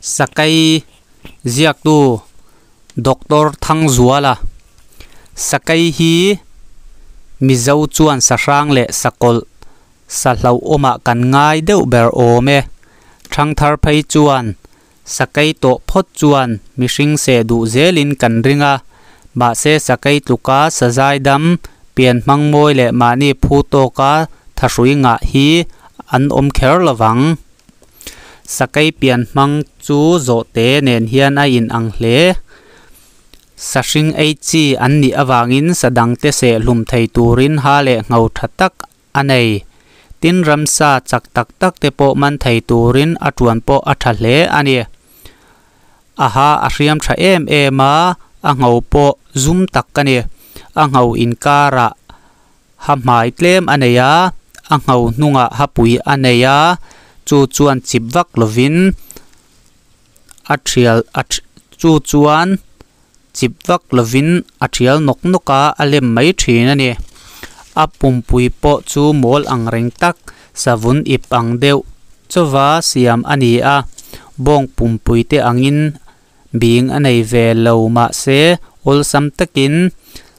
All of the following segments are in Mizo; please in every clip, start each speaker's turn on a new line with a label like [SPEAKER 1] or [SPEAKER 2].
[SPEAKER 1] Sakai ziaktu Doctor Thangzuala Sakai hi Mizo chuan sahrang leh sakawlh sa hlauhawmah kan ngai deuh ber awm e. Thangthar phei chuan Sakei tawh phawt chuan mihring seh duh zelin kan ring a, mahse sakei tluka sazai dam, pian hmang mawi leh mahni phu tawka thahrui ngah hi an awm kher lo vang. Sakei pian hmang chu zawhte nen hian a in ang hle. Sahring ei chi an nih avangin sa dangte seh hlum thei turin ha leh ngho tha tak a nei. Tin, ramsa chak tak tak te pawh man thei turin a tuan pawh a tha hle a ni. A ha a hriam tha em em a, a ngho pawh zum tak a ni. A ngho inkarah ha hmai tlem a nei a, a ngho hnungah ha pui a nei a, chu chuan chip vak lovin a thial a chu chuan chip vak lovin a thial nawk nawk a, a lem mai thin a ni. A pumpui pawh chu mawl ang reng tak savun ip ang deuh chauva siam a ni a, bawng pumpui te angin bing a nei ve lo mahse awlsam takin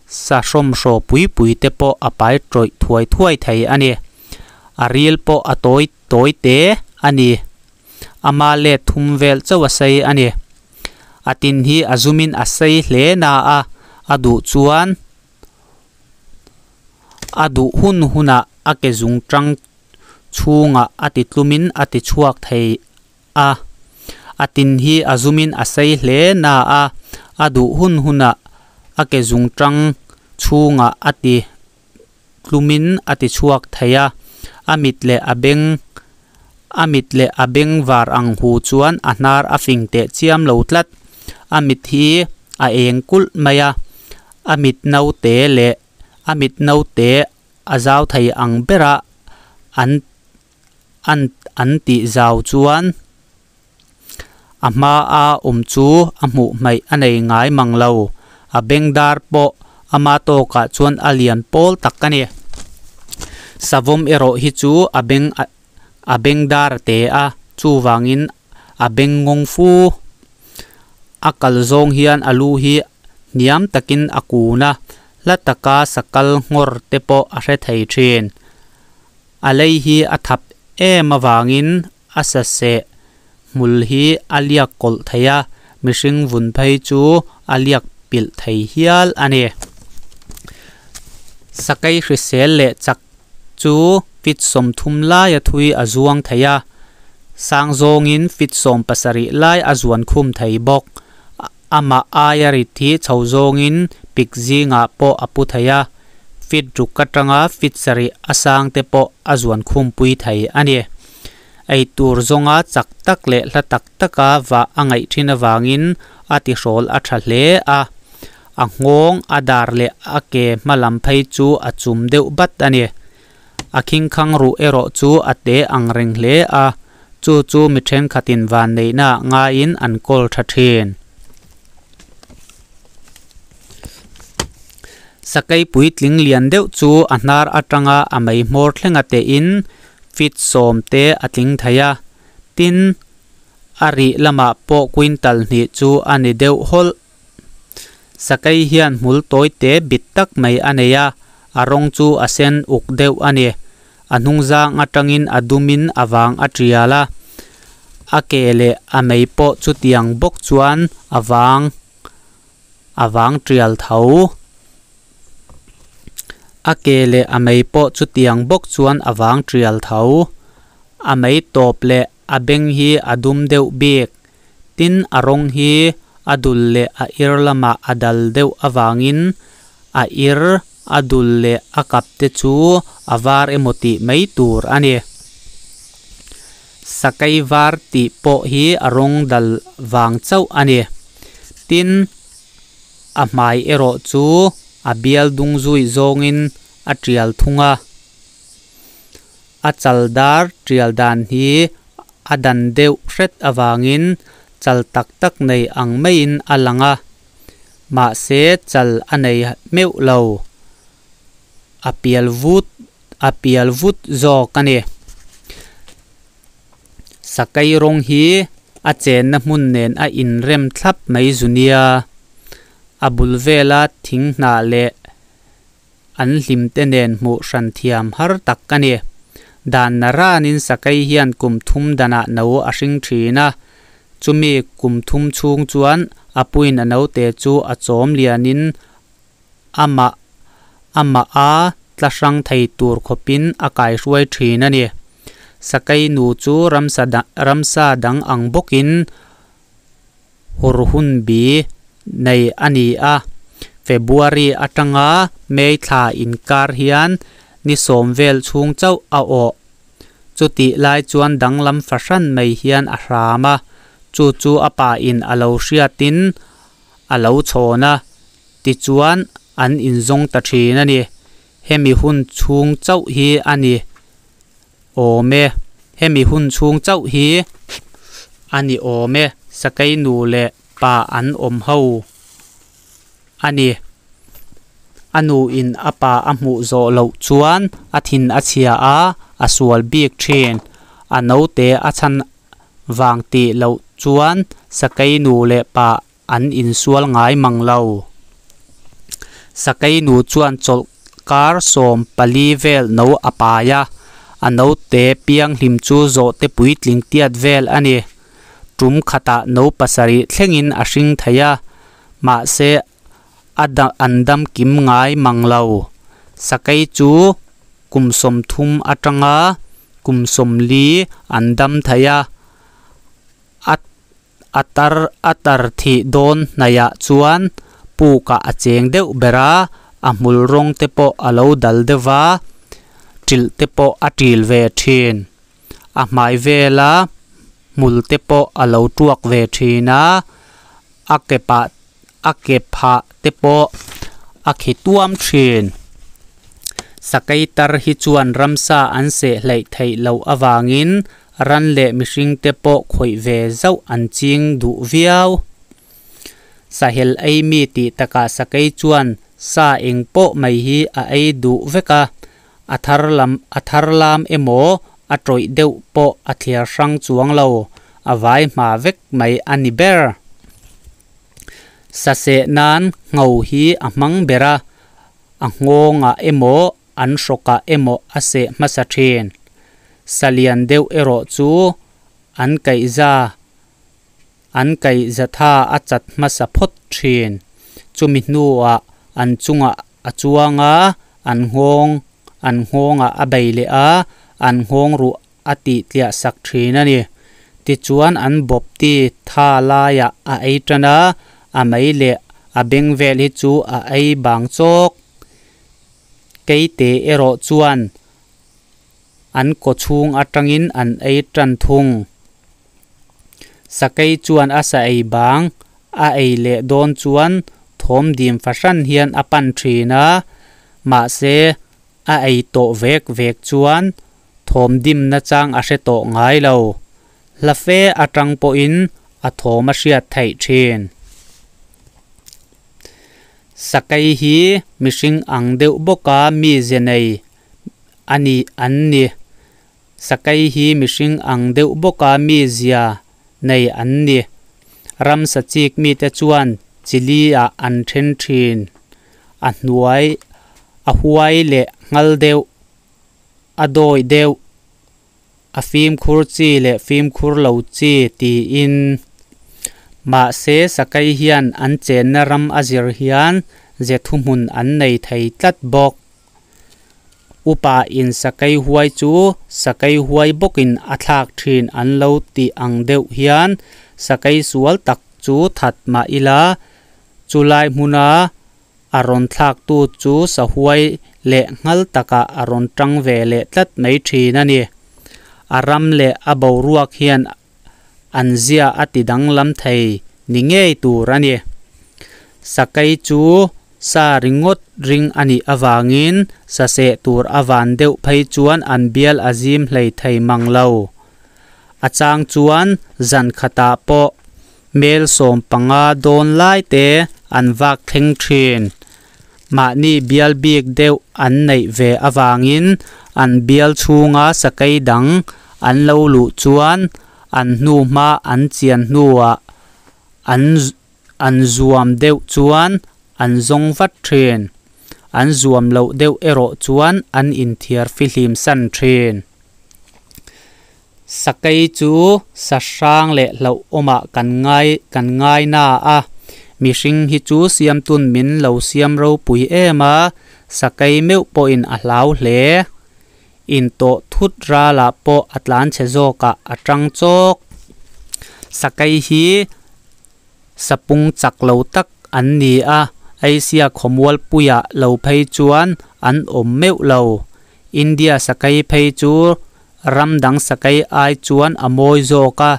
[SPEAKER 1] sa hrawmhraw pui pui te pawh a pai tawih thuai thuai thei a ni. A ril pawh a tawi tawi te a ni. Ama let thum vel chauh a sei a ni. A tin hi a zumin a sei hle na a, a duh chuan a duh hun hunah a ke zung tang chhungah a ti tlumin a ti chhuak thei a. A tin hi a zumin a sei hle na a, a duh hun hunah a ke zung tang chhungah a ti tlumin a ti chhuak thei a, a mit leh a beng a mit leh a beng var ang hu chuan a hnar a fing teh chiam lo tlat. A mit hi a eng kulh mai a, a mit naute leh a mit naute a zau thei ang bera an an an tih zau chuan a hma a awm chu a hmuh hmaih a nei ngai mang lo. A beng dar pawh ama tawkah chuan a lian pawl tak a ni. Savawm erawh hi chu a beng a beng dar a te a, chuvangin a beng ngawng fu. A kal zawng hian a lu hi hniam takin a kun a, hla taka sakal nghawr te pawh a hre thei thin. A lei hi a thap em avangin a sa seh hmul hi a liak kawlh thei a, mihring vun phei chu a liak pilh thei hial a ni. Sakei hrisel leh chak chu feet 30 laia thui a zuang thei a, sang zawngin feet 70 lai a zuan khum thei bawk. Amah aia rit hi chho zawngin pik zingah pawh a pu thei a, feet ruk atanga feet 7 a sang te pawh a zuan khumpui thei a ni. Ei tur zawnga chak tak leh hla tak taka vah a ngaih thin avangin a tihrawl a tha hle a, a nghawng, a dar leh a ke hma lam phei chu a chum deuh bat a ni. A khingkhang ruh erawh chu a te ang reng hle a, chu chu mi thenkhatin vanneihna ah ngaiin an kawl tha thin. Sakei puitling lian deuh chu a hnar atanga a mei hmawr thlenga tein feet 10 te a tling thei a, tin, a rih lamah pawh quintal hnih chu a ni deuh hawlh. Sakei hian hmul tawi te bit tak mai a nei a, a rawng chu a sen uk deuh a ni. A hnungzang atangin a dumin a vang a tial a, a ke leh a mei pawh chutiang bawk chuan a vang a vang tial tho. A ke leh a mei pawh chutiang bawk chuan a vang tial tho. A mei tawp leh a beng hi a dum deuh bik. Tin, a rawng hi a dul leh a ir lamah a dal deuh avangin a ir, a dul leh a kap te chu a var emaw tih mai tur a ni. Sakei var tih pawh hi a rawng dal vang chauh a ni. Tin, a hmai erawh chu a bial dung zui zawngin a tial thung a. A chal dar tial dan hi a dan deuh hret avangin chal tak tak nei ang maiin a lang a, mahse chal a nei meuh lo. A pial vut a pial vut zawk a ni. Sakei rawng hi A chenna hmun nen a inrem thlap mai zu nia a bul vela thing hnah leh an hlim te nen hmuh hran thiam har tak a ni. Dan naranin sakei hian kum thum danah no a hring thin a, chumi kum thum chhung chuan a puiin a naute chu a chawm lianin amah amah a tla hrang thei tur khawpin a kaihruai thin a ni. Sakei nu chu ramsa ramsa dang ang bawkin hur hun bi nei a ni a, February atanga May thla inkar hian ni sawm vel chhung chauh a awh. Chutih lai chuan danglam fahran mai hian a hram a, chu chu a pa in a lo hriatin a lo chhawn a, tichuan an inzawng ta thin a ni. Hemi hun chhung chauh hi a ni awm e. Hemi hun chhung chauh hi a ni awm e. Sakei nu leh pa an awm ho a ni. A nu in a pa a hmuh zawh loh chuan a thin a chhia a, a sual bik thin. A naute a chhan vang tih loh chuan sakei nu leh pa an insual ngai mang lo. Sakei nu chuan chawlhkar 14 vel no a pai a, a naute pianghlim chu zawhte puitling tiat vel a ni. Tum khatah no pasarih thlengin a hring thei a, mahse a an dam kim ngai mang lo. Sakei chu kum 30 atanga kum 40 an dam thei a, a a tar a tar thih dawn hnaihah chuan pukah a cheng deuh ber a, a hmul rawng te pawh a lo dal deuh va, ṭilh te pawh a ṭil ve ṭhin. A hmai vela hmul te pawh a lo tuak ve ṭhin a, a ke pah a ke phah te pawh a khi tuam ṭhin. Sakei tar hi chuan ramsa an seh hleih theih loh avangin ran leh mihring te pawh khawih ve zauh an ching duh viau. Sahel ei mi tih takah sakei chuan sa eng pawh mai hi a ei duh vek a, a thar lam a thar lam emaw a tawih deuh pawh a thliar hrang chuang lo, a vai hma vek mai a ni ber. Saseh nan ngho hi a hmang ber a, a nghawngah emaw an hrawkah emaw a seh hmasa thin. Sa lian deuh erawh chu an kaihza an kaihza tha a chat hmasa phawt thin. Chumi hnuah an chungah a chuang a, an nghawng an nghawngah a bei leh a, an nghawng ruh a tih tliah sak thin a ni. Tichuan an bawp ti tha laiah a ei tan a, a mei leh a beng vel hi chu a ei bang chawk. Keite erawh chuan an kaw chhung atangin an ei tan thung. Sakei chuan a sa ei bang a ei leh dawn chuan thawm dim fahran hian a pan thin a, mahse a ei tawh vek vek chuan thawm dim nachang a hre tawh ngai lo. Hla fe atang pawhin a thawm a hriat theih thin. Sakei hi mihring ang deuh bawka mize nei a ni an ni. Sakei hi mihring ang deuh bawka mizia nei an ni. Ramsa chik mite chuan chili ah an then thin. A hnuai a huai leh nghal deuh, a dawi deuh, a fimkhur chi leh fimkhur lo chi tiin. Mahse sakei hian an chenna ram a zir hian ze thuhmun an nei thei tlat bawk. Upa in sakei huai chu sakei huai bawkin a thlak thin an lo tih ang deuh hian sakei sual tak chu that mah ila chulai hmuna a rawn thlaktu chu sahuai leh nghal takah a rawn tang ve leh tlat mai thin a ni. A ram leh a boruak hian an zia a ti danglam thei ni ngei tur a ni. Sakei chu sa ringawt ring a nih avangin saseh tur a van deuh phei chuan an bial a zim hlei thei mang lo. A chang chuan zan khatah pawh mel 15 dawn lai te an vak thleng thin. Mahni bial bik deuh an neih ve avangin an bial chhunga sakei dang an lo luh chuan An hnuhma an chian hnuah an an zuam deuh chuan an zawng vat thin. An zuam loh deuh erawh chuan an inthiar fihlim san thin. Sakei chu sa hrang leh hlauhawmah kan ngai kan ngai na a, mihring hi chu siamtun min lo siam ropui em a, sakei meuh pawhin a hlau hle. Intawh thut ralah pawh a tlanchhe zawkah a tang chawk. Sakei hi sapung chak lo tak an ni a, Asia khawmualpuiah lo phei chuan an awm meuh lo. India sakei phei chu ram dang sakei ai chuan a mawi zawk a,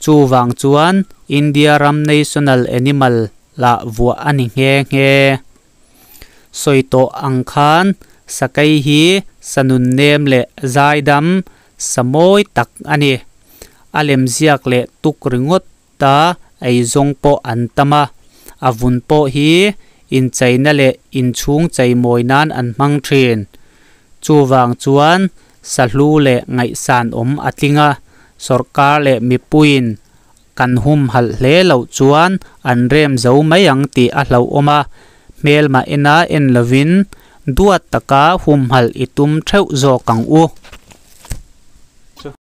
[SPEAKER 1] chuvang chuan India ram national animal lah vuah a ni nghe nghe. Sawi tawh ang khan sakei hi sa nunnem leh zaidam sa mawi tak a ni. A lemziak leh tuk ringawt ta eizawng pawh an tam a, a vun pawh hi incheina leh inchhung cheimawi nan an hmang thin. Chuvang chuan sahlu leh ngaihsan awm a tling a, sawrkar leh mipuiin kan humhalh hle loh chuan an rem zo mai ang tih a hlauhawm a, hmelmah ena en lovin duat taka humhalh i tum theuh zawk ang u.